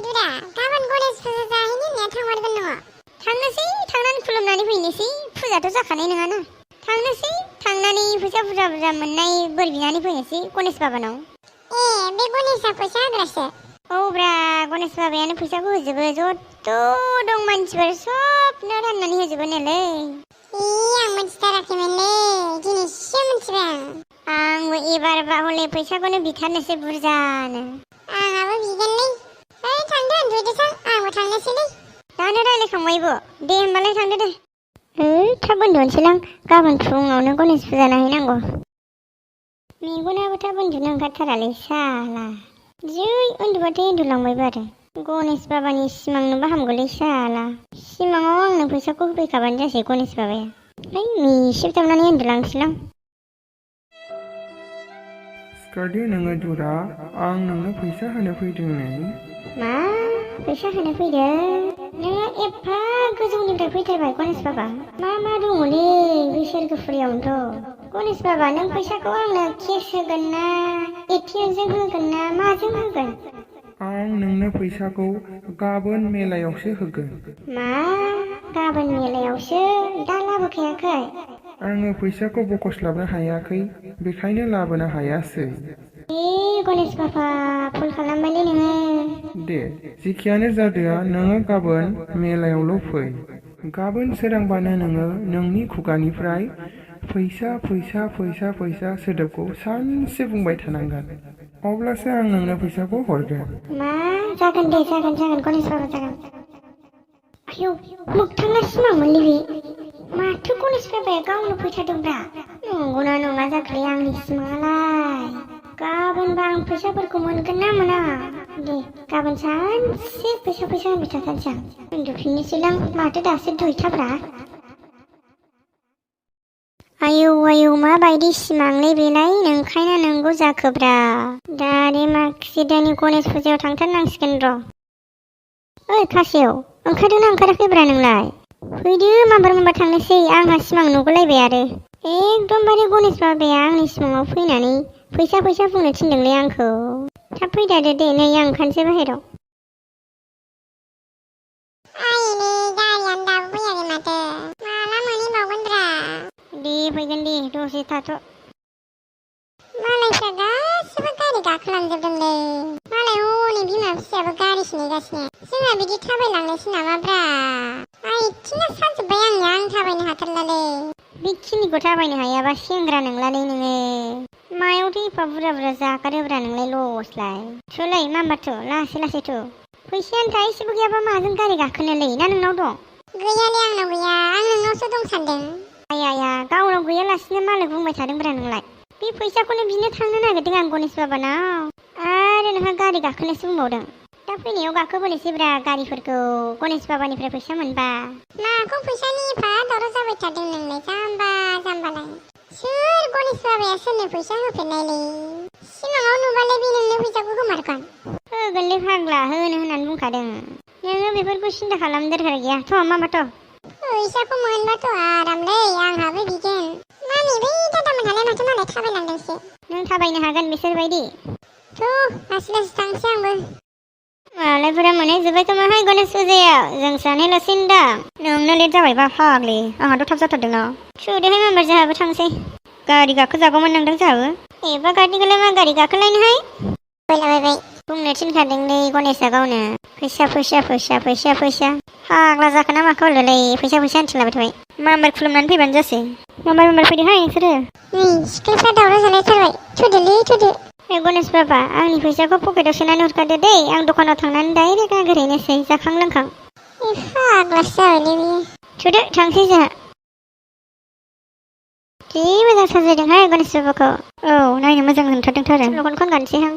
दुरा गाबोन गणेश फुजा जाहैनो होननाया थांमारगोन नोङो? थांनोसै थांनानै खुलुमनानै फैनोसै फुजाथ' जाखानाय नङाना थांनोसै थांनानै फैसा बुरजा बुरजा मोननाय बोर बिनानै फैनोसै गणेश बाबानाव। बे गणेशआ फैसा होग्रासो? औब्रा गणेश बाबायानो फैसाखौ होजोबो जत' दं मानसिफोर सबनो राननानै होजोबो नोलै। आं मिथिथाराखैमोनलै दिनैसो मिथिबाय आंबो एबारबा हले फैसाखौनो बिथारनोसै बुरजानो। आंहाबो बिगोनलै। थांदो दुगैदो आंबो थांनोसैलै। दानो रायलायखांबायबो दे होमबालाय थांदो दे। थाब उन्दुनोसैलां गाबोन फुङावनो गणेश फुजा नायहैनांगौ। मेगनाबो थाब उन्दुनो ओंखारथारालै साला जै उन्दुबाथाय उन्दुलांबायबो आरो। गणेश बाबानि सिमां नुबा हामगौलै साला सिमाङाव आंनो फैसाखौ होफैखाबानो जासै गणेश बाबाया। मिसेबथाबनानै उन्दुलांसैलां। सिखारदो नोङो दुरा आं नोंनो फैसा होनो फैदों नै। मा फैसा होनो फैदों? नोङो एफा गोजौनिफ्राय फैथारबाय गणेश बाबा मा मा दङलै बे सोरगोफुरियावनोथ'। गणेश बाबा नों फैसाखौ आंनो केस होगोन ना एटिएमजों होगोन ना माजों होगोन? आं नोंनो फैसाखौ गाबोन मेलायावसो होगोन। मा गाबोन मेलायावसो? दा लाबोखायाखै? आङो फैसाखौ बखस्लाबनो हायाखै बेखायनो लाबोनो हायासै। गणेश बाबा फुल खालामबायलै नोङो। दे जेखियानो जादोआ नोङो गाबोन मेलायावल' फै। गाबोन सोरांबानो नोङो नोंनि खुगानिफ्राय फैसा फैसा फैसा फैसा सोदोबखौ सानसे बुंबाय थानांगोन अब्लासो आं नोंनो फैसाखौ हरगोन। मा जागोन दे जागोन गणेश बाबा जागोन। आयौ मोगथाङा सिमांमोनलै बे माथो गणेश बाबाया गावनो फैथारदोंब्रा। नंगौना नङा जाखोलै आंनि सिमाङालाय? गाबोनबा आं फैसाफोरखौ मोनगोन ना मोना? दे गाबोन सानसे फैसा फैसा होनबाय थाथारसै आं। उन्दुफिननोसैलां माथो दासो दुइथाब्रा। आयौ माबायदि सिमांलै बेलाय नंखायना नंगौ जाखोब्रा। दानि माखासे दानि गणेश फुजायाव थांथारनांसिगोन र'। ओइ खासेव ओंखारदोंना ओंखाराखैब्रा नोंलाय? फैदो माबार माबार थांनोसै आंहा सिमां नुगोलायबाय आरो। एकदमबारे गणेश बाबाया आंनि सिमाङाव फैनानै फैसा फैसा बुंनो थिनदोंलै आंखौ। थाब फैदादो दे नै आं ओंखारनोसै बाहेराव। आइलै गारियानो दाबो फैयाखै माथो माला मोनहैबावगोनब्रा। दे फैगोन दे दसे थाथ'। मालायफ्रा गासिबो गारि गाखोलांजोबदोंलै मालाय हनै बिमा फिसायाबो गारिसो नेगासिनो। जोंहा बिदि थाबायलांनोसै नामाब्रा? आथिङा साजोब्बाय आं थाबायनो हाथारलालै। बेखिनिखौ थाबायनो हायाबा सेंग्रा नोंलालै नोङो। मायावथो एफा बुरजा बुरजा जागारोब्रा नोंलाय लसलाय। थुलै माम्बार लासै लासै थु। फैसायानो थाइसेबो गैयाबा माजों गारि गाखोनोलै ना नोंनाव दं? गैयालै आंनाव गैया आं नोंनावसो दं सानदों। आया गावनाव गैयालासिनो मालाय बुंबाय थादोंब्रा नोंलाय। बे फैसाखौनो बिनो थांनो नागिरदों आं गणेश बाबानाव आरो नोंहा गारि गाखोनोसो बुंबावदों। दा फैनायाव गाखोबोनोसैब्रा गारिफोरखौ गणेश बाबानिफ्राय फैसा मोनबा। माखौ फैसानि एफा दावराव जाबाय थादों नोंलाय जाम्बालाय? सोर गणेश बाबाया सोरनो फैसा होफेरनायलै? सिमाङाव नुबालाय बे नोंनो फैसाखौ होमारगोन। होगोनलै फाग्ला होनो होननानै बुंखादों। नोङो बेफोरखौ सिन्था खालामनो दरखार गैया थ' मामाथ'। फैसाखौ मोनबाथ' आरामलै आंहाबो बिगोन। मामि बै दादामोनहालाय माथो मालाय थाबायलांदोंसो। नों थाबायनो हागोन बिसोरबायदि? लासै लासै थांसै आंबो। मालायफोरा मोनहैजोब्बाय खोमाहाय गणेश फुजायाव जों सानैल'सै होनदां। नोंनो लेट जाबायबा फाग्लि आंहाथ' थाब जाथारदों ना। थुदोहाय मामार जोंहाबो थांसै। गारि गाखोजागौमोन नोंदों जोंहाबो। एबा गारिखौलाय मा गारि गाखोलायनोहाय? फैलाबायबाय बुंनो थिनखादोंलै गणेशआ गावनो फैसा फैसा फैसा फैसा फैसा। फाग्ला जाखो ना माखो हरलै फैसा फैसा होनथिंलाबाय थाबाय। मामार खुलुमनानै फैबानो जासै। मामार फैदोहाय नोंसोरो। नै सिख्लाफ्रा दावराव जालायथारबाय थुदो। ए गणेश बाबा आंनि फैसाखौ पकेटाव सोनानै हरखादो दै आं दखानाव थांनानै डाइरेक्ट नागिरहैनोसै जाखां लोंखां। फाग्लासो जाबायलै बेयो। थुदो थांसै जोंहा। जि मोजां साजायदोंहाय गणेश बाबाखौ। औ नायनो मोजां नुथारदोंथ' आरो। सल'खौनो खनगानोसैहां।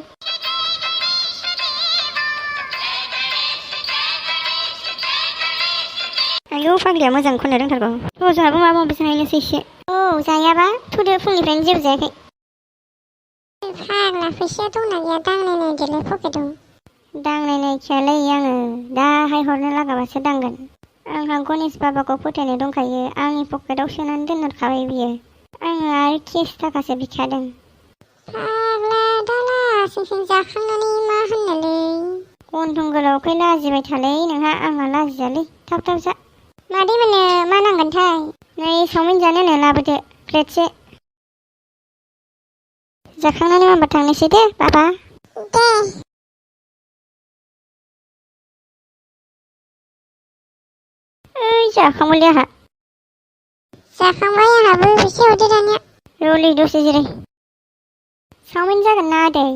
आयौ फाग्लिया मोजां खननो रोंथारगौ। जोंहाबो माबा माबि जाहैनोसै एसे। औ जायाबा थुदो फुंनिफ्रायनो जेबो जायाखै। फाग्ला फैसाया दंना गैया दांनायनायदोलाय पकेटाव। दांनायनायखायालै आङो दाहाय हरनो लागाबासो दांगोन। आंहा गणेश बाबाखौ फोथायनाय दंखायो आंनि पकेटाव सोनानै दोनहरखाबाय बियो। आङो आरो केस थाखासो बिखादों। फाग्ला दा लासिंसिं जाखांनानै मा होननोलै? गन्थं गोलावखाय लाजिबाय थालै नोंहा आंहा लाजियालै थाब थाब जा मादै मोननो मा नांगोनथाय नै चावमिन जानोनो लाबोदो प्लेटसे जाखांनानै माबा थांनोसै दे बाबा दे ओइ जाखांबायलै आंहा जाखांबाय आंहाबो फैसा हरदो दानिया रलै दसे जिराय चावमिन जागोन ना आदै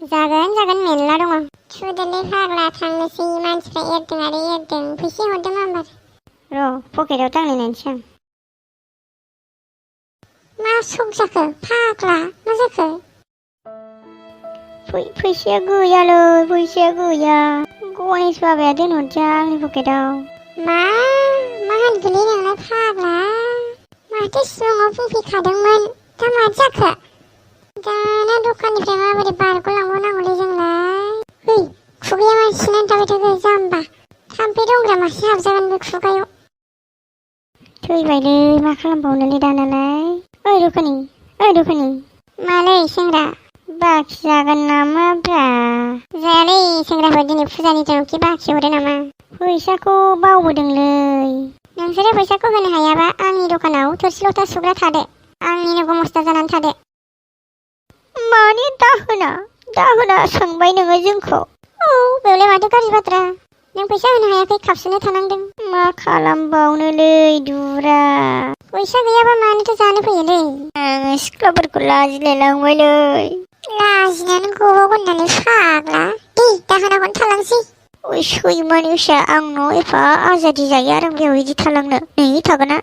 जागोन मेरला दङ थुदोलै फाग्ला थांनोसै मानसिफ्रा एरदों आरो एरदों फैसा हरदो माबार र' पकेटाव दांनाय नायनोसै आं मा सक जाखो फाग्ला मा जाखो फैसाया गैयालै फैसाया गैया गणेश बाबाया दोनहरजा आंनि पकेटाव मा होनखोलै नोंलाय फाग्ला माथो सिगाङाव बुंफैखादोंमोन दा मा जाखो दाना दखाननिफ्राय माबोरै बारग'लांबावनांगौलै जोंलाय है खुगाया मा सिनानै थाबाय थाखो जाम्बा थाम्फै दंग्रा मासे हाबजागोन बे खुगायाव थैबायलै मा खालामबावनोलै दानालाय ओइ दखानि मालै सेंग्रा बाखि जागोन नामा ब्रा जायालै सेंग्राफोर दिनै फुजानि जनोखि बाखि हरो नामा फैसाखौ बावबोदोंलै नोंसोरो फैसाखौ होनो हायाबा आंनि दखानाव थोरसि लथा सुग्रा थादो आंनिनो गमस्ता जानानै थादो मानि दाहोना सोंबाय नोङो जोंखौ औ बेवलाय माथो गाज्रि बाथ्रा नों फैसा होनो हायाखै खाबसेनो थानांदों मा खालामबावनोलै दुरा फैसा गैयाबा मानोथो जानो फैयोलै आङो सिख्लाफोरखौ लाजिलायलांबायलै लाजिनानै गबावगोन होननानै फाग्ला दे दाहोनाखौनो थालांसै ओइ सैमानि फिसा आंनाव एफा आजादि जायो आरो आं बेयाव बिदि थालांनो नै थागोना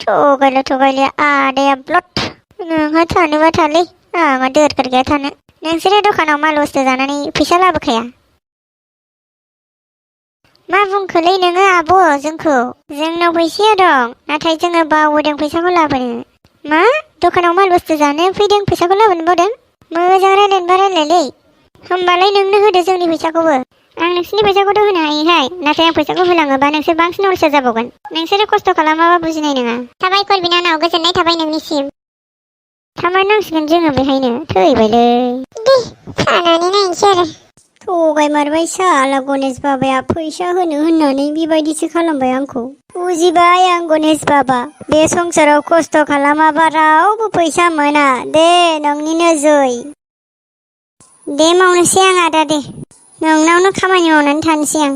थगायले आदाया ब्लड नोंहा थानोबा थालै आंहा दोरखार गैया थानो नोंसोरो दखानाव माल बुस्थु जानानै फैसा लाबोखाया मा बुंखोलै नोङो आब' जोंनाव फैसाया दं नाथाय जोङो बावबोदों फैसाखौ लाबोनो मा दखानाव माल बुस्थु जानो फैदों फैसाखौ लाबोनो बावदों मोजां रायलायनोबा रायलायलै होमबालाय नोंनो होदो जोंनि फैसाखौबो आं नोंसोरनि फैसाखौथ' होनो हायोहाय नाथाय आं फैसाखौ होलाङोबा नोंसोर बांसिन अलसिया जाबावगोन नोंसोरो खस्थ' खालामाबा बुजिनाय नङा साबायखर बिनानाव गोजोननाय थाबाय नोंनिसिम थामारनांसिगोन जोङो बेहायनो थैबायलै दे थानानै नायनोसै आरो थगायमारबाय साला गणेश बाबाया फैसा होनो होननानै बेबायदिसो खालामबाय आंखौ बुजिबाय आं गणेश बाबा बे संसाराव खस्थ' खालामाबा रावबो फैसा मोना दे नोंनिनो जै दे मावनोसै आं आदा दे नोंनावनो खामानि मावनानै थानोसै आं